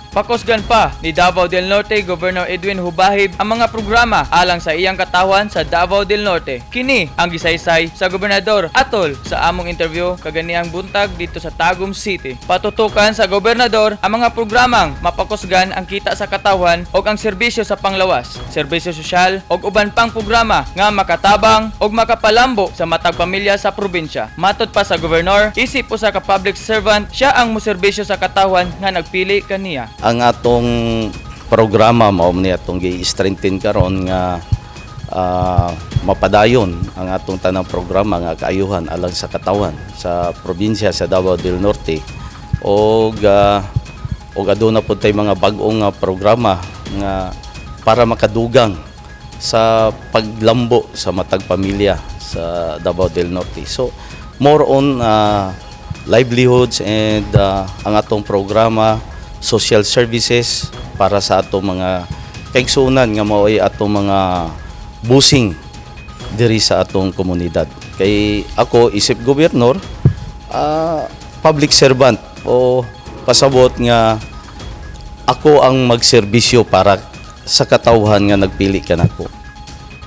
Pakusgan pa ni Davao del Norte Governor Edwin Jubahib ang mga programa alang sa iyang katawhan sa Davao del Norte. Kini ang gisaysay sa gobernador atol sa among interview kaganihang buntag dito sa Tagum City. Patutukan sa gobernador ang mga programang mapakusgan ang kita sa katawhan og ang serbisyo sa panglawas, serbisyo sosyal og uban pang programa nga makatabang og makapalambo sa matag pamilya sa probinsya. Matod pa sa gobernador, isip usa ka public servant, siya ang moserbisyo sa katawhan nga nagpili kaniya. Ang atong programa mao ni atong gi-strengthen karon nga mapadayon ang atong tanang programa nga kaayuhan alang sa katawhan sa probinsya sa Davao del Norte og aduna pud tay mga bag-ong nga programa nga para makadugang sa paglambo sa matag pamilya sa Davao del Norte. So more on livelihoods and ang atong programa, social services para sa atong mga kaigsuonan nga mao'y atong mga busing diri sa atong komunidad. Kay ako isip gobernador, public servant o pasabot nga ako ang magserbisyo para sa katawhan nga nagpili kanako.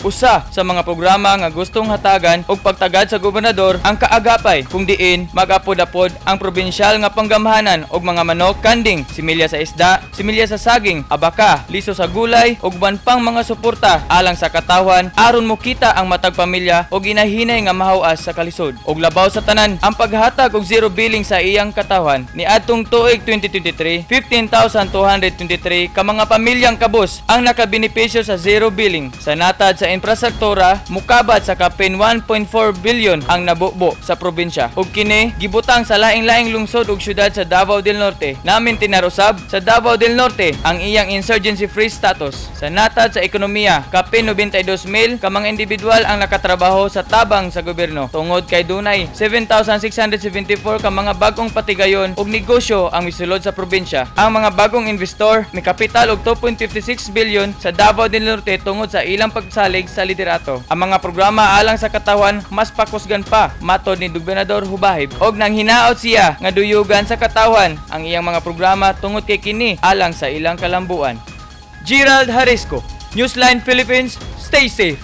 Usa sa mga programa nga gustong hatagan og pagtagad sa gobernador ang Kaagapay, kung diin magapod-apod ang probinsyal nga panggamhanan og mga manok, kanding, similya sa isda, similya sa saging, abaka, liso sa gulay ug uban pang mga suporta alang sa katawhan aron mokita ang matag pamilya og ginahinay nga mahaw-as sa kalisod. Og labaw sa tanan, ang paghatag og zero billing sa iyang katawhan. Niadtong tuig 2023, 15,223 ka mga pamilyang kabus ang nakabenepisyo sa zero billing. Sa natad sa infrastruktura, mukabat sa kapin 1.4 billion ang nabubo sa probinsya. Ug kini gibutang sa laing-laing lungsod ug syudad sa Davao del Norte. Namintinar usab sa Davao del Norte ang iyang insurgency free status. Sa natad sa ekonomiya, kapin 92,000 ka mga individual ang nakatrabaho sa tabang sa gobyerno. Tungod kay dunay 7,674 ka mga bagong patigayon ug negosyo ang misulod sa probinsya. Ang mga bagong investor may kapital og 2.56 billion sa Davao del Norte tungod sa ilang pagsalig sa liderato. Ang mga programa alang sa katawhan mas pakusgan pa, matod ni Gobernador Jubahib. Og nang hinaot siya nga duyugan sa katawhan ang iyang mga programa tungod kay kini alang sa ilang kalambuan. Gerald Harisco, Newsline Philippines, stay safe.